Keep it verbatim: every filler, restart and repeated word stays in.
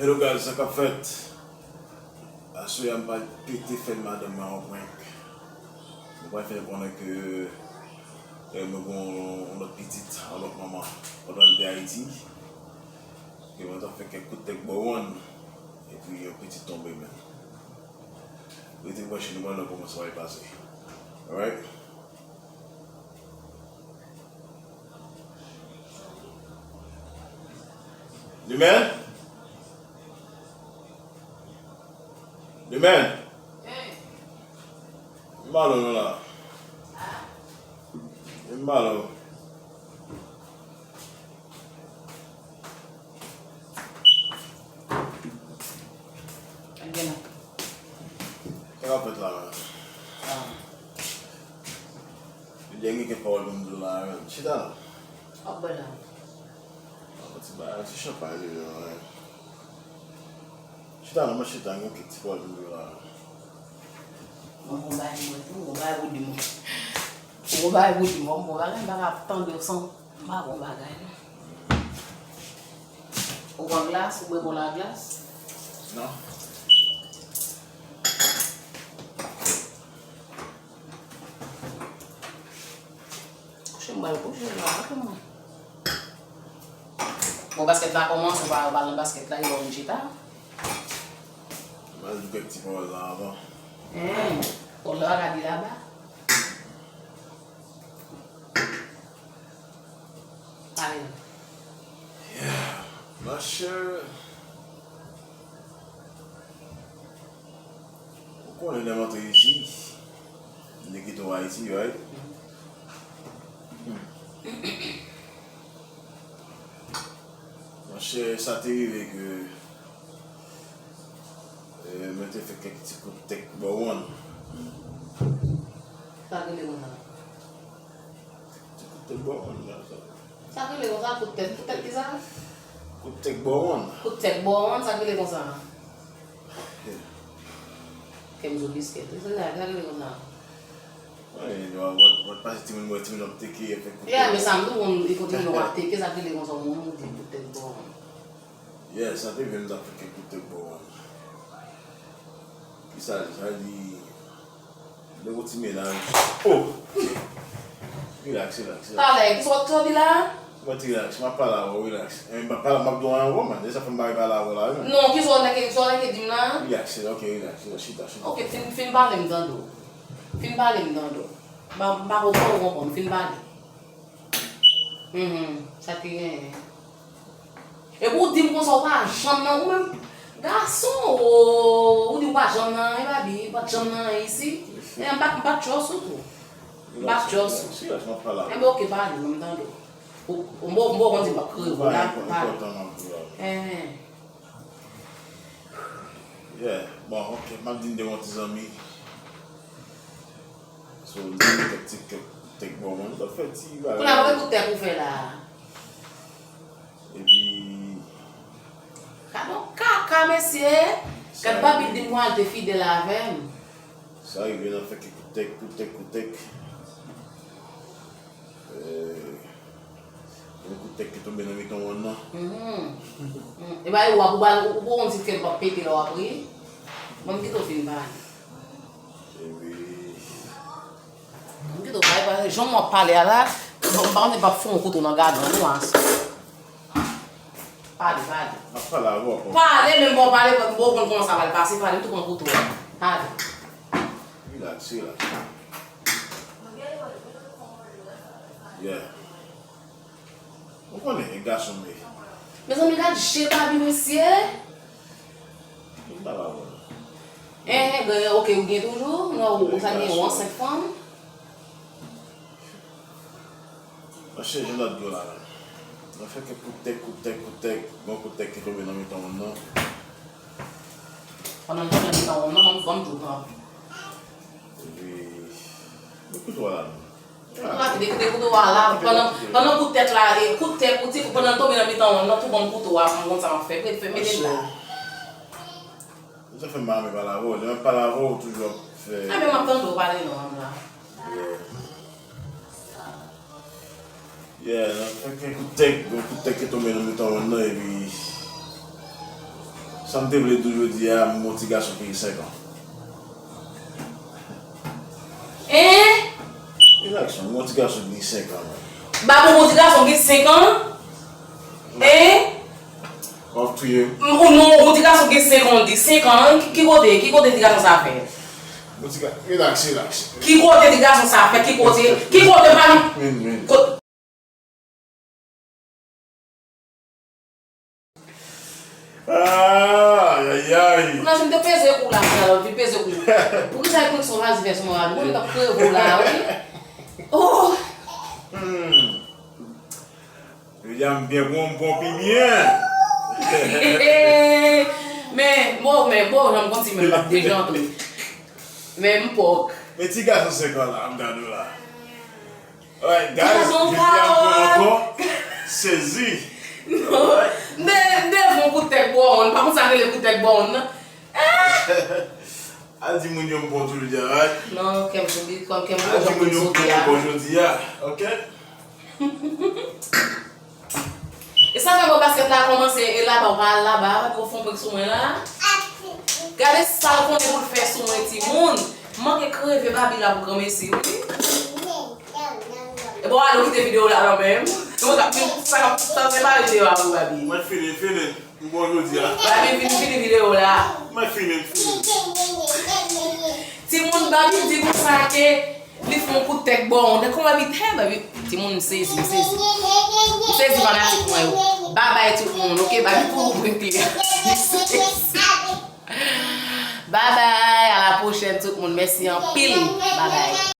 Hello guys, sa k ap fèt? Aswè a m pral pete fè madanm mwen yon prank. Mwen pral fè l konnen ke, eh, mwen gen yon lòt pitit, yon lòt manman, pandan l te Ayiti. Ke mwen t ap fè kèk kout tèk bò wonn, epi yon pitit tonbe menm. Rete branche, nou pral wè kòman sa va pase. Alright? Lumen? Lumen? M pale w la. M pale w. Sa k ap fèt la menm? Li gen kèk pawòl pou m di w la menm. Chita non. W ap bwè la. Yon ti bagay, ti chanpay li menm, wi. Chita non, mwen chita, gen kèk ti pawòl pou m di w la. Mwen gon bagay pou mwen tou, gon bagay pou di mwen. Gon bagay pou di mwen, gon bagay m pa ka tande w san m pa gon bagay non. Ou pran glas, ou bwè kola glas? Non. Kouche m pral kouche la, kouman? Bon, baskèt la kòmanse, ou pa, ou pa nan baskèt la, li ba w vin chita. M al di kèk ti pawòl la avan. Hen, pawòl la pa ka di laba. Pale non. Yeah, machè. Ou konnen lè m antre isit, m te kite w Ayiti, right? Hmm. Monchè, sa te rive ke, eh, mwen te fè kèk ti kout tèk bò wonn. Sa k rele konsa? Ti kout tèk bò wonn, sa. Sa k rele konsa, kout tèk? Kout tèk kisa? Kout tèk bò wonn. Kout tèk bò wonn, sa k rele konsa? Kè m sou biskèt. Se sa, sa k rele konsa? Wi, w ap pase timoun, mwen timoun ap teke, fè kout tèk. Yeah, men sa m tou konn, e kote moun w ap teke, sa k rele konsa, moun ou di kout tèk bò wonn. Yeah, sa te vin m t ap fè kèk kout tèk bò wonn. Kisa l, sa di, Lè w ti mennaj. Oh! Relax, relax, relax. Talè, kisa w ap di la? Mwen ti relax, m ap pale avè w, relax. Eh, m ap pale, m ap di w anyen ankò, man. E sa fè m pa pale avè w la, wi, man. Non, kisa w nèke, kisa w nèke di m la? Relax, ok, relax, relax, chita, chita. Ok, fin, fin pale, m tande w. Fin pale, m tande w. M pa, m pa konprann, ou konprann, fin pale. Mhm, sa ki genyen. Epi w di m konsa, ou pa janm nan, ou menm gason, o, ou di ou pa janm nan anyen, baby, ou pa t janm nan anyen isi. E, m pa, m pa t trust ou tou. M pa t trust ou. Enben, oke, pale, non, m tande w. Ou, ou, m, m, m konn di m ap kreye w la, pale. Enhen. Yeah, bon, oke, m ap di n de yon ti zanmi. So, m te fè ti kèk, kèk bò, mwen, m t ap fè ti bagay. Kounye a, pa kout tèk ou fè la a? Epi. Gad on kaka, mesye! Gad Baby di m pral te fidèl avè m. Sa rive nan fè kèk kout tèk, kout tèk, kout tèk. Eh, Yon kout tèk ki tonbe nan mitan wonn nan. Mhm. Mm. E ba, ou ap, ou ba, ou, ou poko konn si kè l p ap pete lè w ap ri. Bon, m kite w fin pale. Epi. M kite w pale, paske jan w ap pale a la, m pa konn si m p ap fon w kouto nan gagann ou aswè. Pale, pale. M ap pale avè w ankò. Pale, menm pa w pale, m poko konn kòman sa pral pase, pale, m tou pran kouto a. Pale. Relax, relax. Yeah. Ou konnen, e gason m ye. Mezanmi, gad je Baby, mesye. Vin pa la, bon. Enhen, gen, oke, ou gen toujou? Non, ou sa gen yon ansent fanm? Monchè, jan n ap di w la, menm. Mwen fè kèk kout tèk, kout tèk, kout tèk. Bon, kout tèk ki tonbe nan mitan wonn nan. Pandan l tonbe nan mitan wonn nan, ban m, ban m di w, pran. Epi, mwen kouto a la, non. Ou pa kite, kite kouto a la, pandan, pandan kout tèk la, e, kout tèk, ou ti, pandan l tonbe nan mitan wonn nan, tou ban m kouto a, pou m konn sa m ap fè. Mete, mete l la. Ou te fè m pa renmen pale avè w. Lè m ap pale avè w, ou toujou ap fè. A, men m ap tande w pale non, m la. Yeah. Yeah, nan fè gen kout tèk, gen kout tèk ki tonbe nan mitan mòn nan, epi sa m te vle di w jodi a, m gon ti gason ki gen senk an. Hein? Relax, m gon ti gason ki gen senk an, man. Babou, gon ti gason ki gen senk an? Hein? W ap touye m. M, ou non, ou ti gason gen senk an, di senk an, ki, ki kote, ki kote ti gason sa fè? Ou ti ga-, relax, relax. Ki kote ti gason sa fè? Ki kote, ki kote pa nou? Men, men. Ko- Ay, ay, ay. Ou nan fin te peze kou la, frè, ou vin peze kou. Poukisa e konn son razi fè sou mwen, ou konn t ap kreve w la, wi. Oh! Hmm. Jodi a m byen bon, m bon pi byen. Men, bon, men, bon, jan m kontinye, m ap dejan tou. Men m pòk. Men ti gason senk an la, m gade w la. Alright, guys, jodi a m pran ankò. Sezi. Non. M de-, m devan yon kout tèk bò wonn. Pa konn sa k rele kout tèk bò wonn nan. Al di moun yo m bon tou jodi a, right? Non, kè m tou, kòm kè m tou, kòm kè m tou, jodi a. Al di moun yo m bon jodi a, ok? E sa fè mwen baskèt la kòmanse, e laba, w pa al laba, ou fè yon prank sou mwen la. Gade sa l konnen pou l fè sou mwen, timoun. M manke kreve Babi la pou granmesi, wi. E bon, ale w kite videyo la nan men m. Mwen k ap fin sa k ap sa se pa videyo a pou Babi. Mwen fini, fini. M bon jodi a. Babi vin fini videyo la. Mwen fini, fini. Timoun, Babi di konsa ke li fè yon kout tèk bò wonn. Kòman Babi, hey, Babi. Timoun, m sezi, m sezi. M sezi fanatik mwen yo. Babay tout moun, ok? Babi pou ou pwente. M sezi. Babay, a la pwochèn tout moun. Mèsi anpil. Babay.